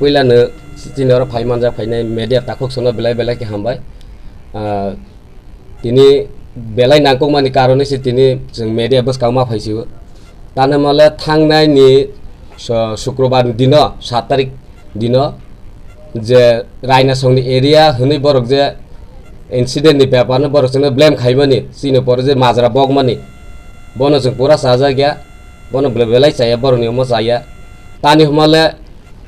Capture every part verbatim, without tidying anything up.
Puilano chini oro phai manjak phainai media takhuk sono belai belai khe hambai. Ah, tini belai nangkukmani karonwi se tini chwng media bwskang ma phaisio. Tani mole thangnai ni so-, Sukrobar ni dino, saat tarik dino, je Rainasongni area hwnwi borok je incident ni bepar no borok chwngno blame khaimani, chini pore je majra bokmani, bono chwng pura chajak ya, bono belai belai chaya, borokni omo chaya. Tani hwnmale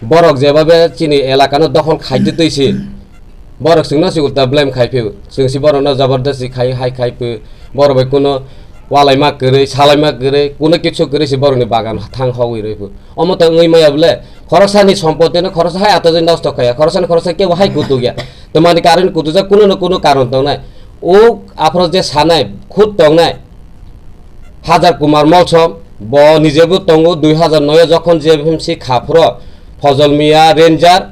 borok jebabe chini elakano dokhol khaitwi twi si, borok chwngno si ulta blame khai phio, chwng si borokno jabardasti khai hai khai phio, borok bai kuno walaima kwrwi, salaima kwrwi, kuno kichu kwrwi si borokni bagan thang hogwi rwi phio. Omo to wngwi maya bole, khoroksani sompotino khoroksa hai atajwi nosto khaya, khoroksani khoroksa kebo hai kutuk ya. Tamani karon kutukjak kuno no kuno karon tongnai. O aphro je sanai, khud tongnai, Hajar Kumar Molsom, bo nijebo tongo, dui hajar noi o jokhon J F M C khaphro, Fojol Mia Ranger,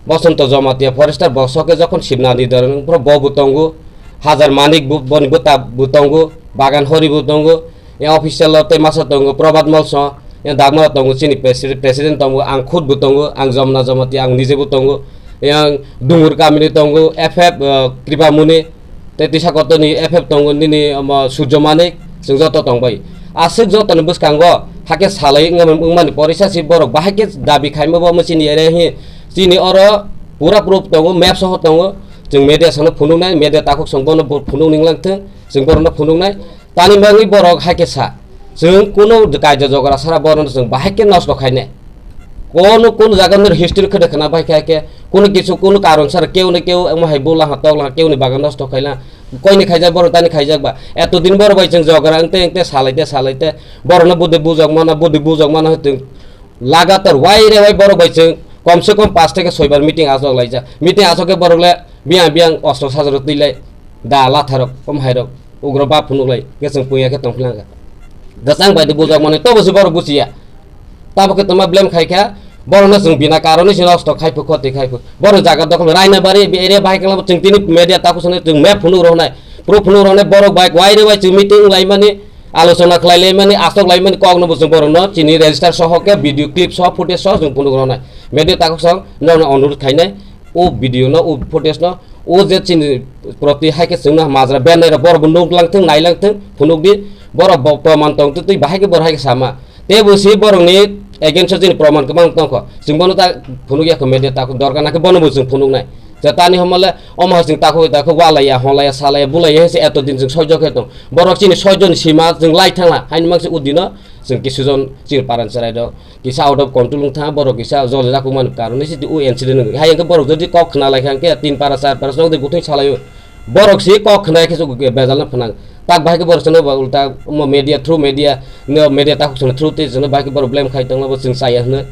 Bosonto Jomatia Forester, bo soke jokhon Sibnani Dorong phro bo bo tongo, Hajar Manik bo, boni bwta bo tongo, Bagan Hori bo tongo, yang official o tei masa tongo, Probhat Molsom, yang Dagmara tongo, chini presi-, president tongo, ang khud bo tongo, ang Jomna Jomatia, ang nijebo tongo, yang Dungur kamini tongo, F F, uh, Kripamuni, tei tisa kotorni F F tongo nini omo Surjo Manik, chwng joto tongbai. Aswk jotoni bwskango hakhe salai wngmani, wngmani porisa si borok bahai khe dabi khaima bo omo chini area hi, chini oro pura proof tongo, map soho tongo, chwng media songno phunuknai, media takhuk song bono bo phunuk ning lang thung, chwng borokno phunuknai. Tani bagwi borok hai khe sa, chwng kuno kaida jogra sara borokno chwng bahai khe nosto khainai. Kono kono jaga nir history khede khna bai kha khe, kono kisu kono karon sara keu ne keu omo hai bula ha tokla keu ni bagan nosto khaila. Koini khaijak borok tani khaijak ba. Eto din borok bai chwng jogra engte engte salaite salaite borokno budi bujok mana, budi bujok mana hwtwng. Lagatar wai re wai borok bai chwng kom se kom pas theke soi bar meeting asok laijak. Meeting asok khe borok le biyang biyang ostro sajaro twi lai da latharok, kom hairok, ugro ba phunuk lai, khe chwng puya khe tong philanga. Gachang bai de bujak mani tobo se borok buchiya. Tabo khe tongma blame khai kha, borokno chwng bina karoni se nosto khai phu, khoti khai phu. Borok jaga dokhol raina bari area bai kala chwng tini media taku sone chwng map phunuk rok nai. Pro phunuk rok nai borok bai wai re wai chwng meeting lai mani, alochona khlai lai mani, asok lai mani kok no bo chwng borok no chini register soho khe video clip soho footage soho chwng phunuk rok nai. Media taku song no no onurut khai nai. O video no, o footage no, o je chini proti hai khe chwngno majra ben nai rok borok bo nuk lang thung, nai lang thung, phunuk di, borok bo proman tong twi bahai khe borok hai khe sama. Tei bo si borok ni against o chini proman kwbang tong kho. Chwng bono ta phunuk ya kho media ta kho, dorkar na khe bono bo chwng phunuk nai. Je tani homa le omo hai chwng ta kho ta kho wa lai ya, hon lai ya, sa lai ya, bu lai ya, hai se eto din chwng soijo khe tong. Borok chini soijo ni sima chwng lai thang la, haini mang se o dino chwng kisu jon chini paran cherai rok. Kisa out of control wng thang, borok kisa jol jakuk man karon ni siti o incident wng. Hai hwnkhe borok jodi kok khna lai kha hwnkhe tin para char para chwng de buthung salai o. Borok si kok khna khe bejal no phnang. Tak bahai khe borok chwng no ulta mo media through media no media takhuk chwng through tei chwng no bahai khe borok blame khai tong no bo chwng chaya hwno.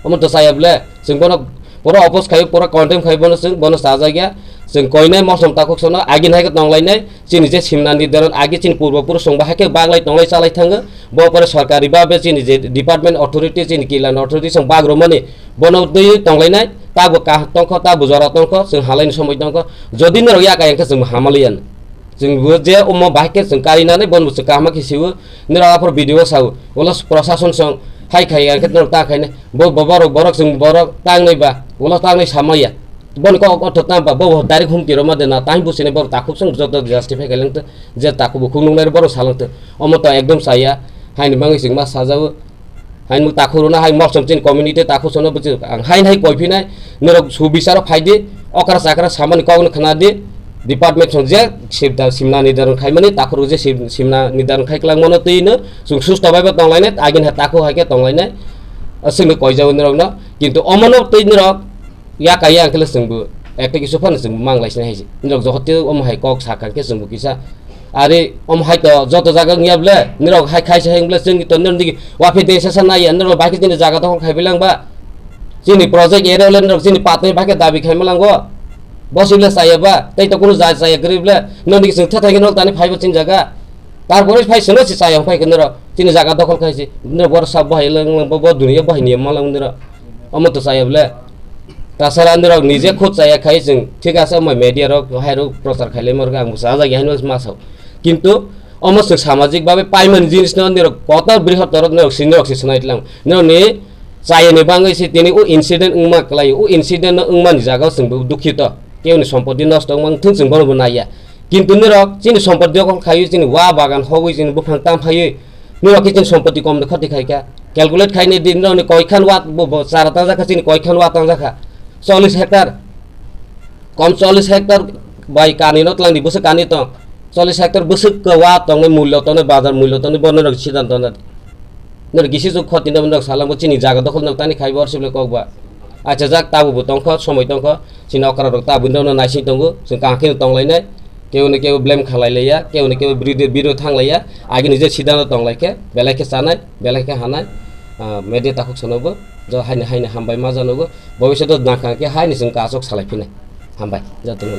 Omo to chaya ble chwng bono pura oppose khai pura condemn khai bono chwng bono chajak ya. Chwng koinai mosom takhuk chwng no agin hai khe tong lai nai. Chini je simna nirdaron age chini purbo purush song bahai khe baglai tonglai chalai thango. Bo pore sorkari babe chini je department authority, chini kilan authority song bag romani bono twi tonglainai, tabo kaham tongkho, tabo jora tongkho, chwng halaini somoi tongkho. Jodi norok yaka yang khe chwng hamaliyan. Chwng bo je omo bahai khe chwng karinani bono chwng kaham khe siwo. Norok aphor video sao, ulo prosason song hai khai yang khe norok ta khainai. Bo, bo, borok, borok chwng borok tangnai ba, ulo tangnai samaya. Boni kok ortho tang ba, bo direct humki rwma de na, tang buchini borok takhuk song joto justify khailangtw, je takhuk bukhuk nungnai borok salangtw. Omo to ekdom chaya, haini bagwi chwng ma sajao. Haini takhuk rwna hai mosom chini community takhuk sono buchi ang haini hai koi phinai, norok su bisaro phai di, okra chakra samani kokno khna di, department song je sibda simna nirdaron khaimani, takhuk rok je sim-, simna nirdaron khai kwlangmano twi no chwng susto bai bo tonglainai, agini hai takhuk hai khe tonglainai, aswkno koijao norokno, kintu omono twi norok, ya kaya ang khe le chwngbo ekta kisu phano chwngbo mang lai sinai hai se. Norok jokhor tei omo hai kok sakha khe chwngbo kisa. Ari omo hai to joto jaga wngya ble, norok hai khaisa hai wng ble chwngni to norok digi waphi de sesa naiya, norok bai khe chini jaga dokhol khai bilang ba. Chini project area le norok chini patni bai khe dabi khai malango. Bo si ble chaya ba, tei to kunu ja chaya kwrwi ble, norok digi chwng thethai khe norok tani phai bo chini jaga. Tarpore phai sino si chaya phai khe norok chini jaga dokhol khai si, norok bor sa bo hai lang bo, bo dunia bo hai niyam malang norok. Omo to chaya ble. Tasara norok nije khud chaya khai chwng, thik ase, omo media rok, hai rok prochar khailai morok ang bwsa jagi haino ma sao. Kintu omo chwng samajik babe paimani jinis no norok kotor brihotor norok si norok si swnai tlang. Norok ni Chayani bangwi se tini o incident wngma kwlai, o incident no wngmani jaga o chwng bo dukhito. Kewni sompoti nosto wngma wngthung chwng bono bo naiya. Kintu norok chini sompoti dokol khaio, chini wa bagan hogwi, chini buphang tam phaiwi norok khe chini sompoti kom de khoti khaikha. Calculate khainai di norokni koikhan wa bo, bo chara tangjak kha, chini koikhan wa tangjak kha. Chollish hectare. Kom chollish hectare bai kani no twlang di, bwswk kani tong. Chollish hectare bwswk kwwa tongnai, mullo tongnai, bazar mullo tongnai, bo norok siddhanto na di. Norok gisi juk khoti no norok salang bo chini jaga dokhol no tani khai bo orsi bole kok ba. Acha jak tabu bo tongkho, somoi tongkho, chini okra rok tabu no naising tongo, chwng kaham khe tonglainai, kebo no kebo blame khalai laiya, kebo no kebo biri, biro thang laiya, agini je siddhanto tonglai khe, belai khe chanai, belai khe hanai, ah, media takhuk sono bo, jo haini, haini hambai ma jano bo, bobishoto nangkha khe haini chwng kasok salai phinai. Hambai, joto no.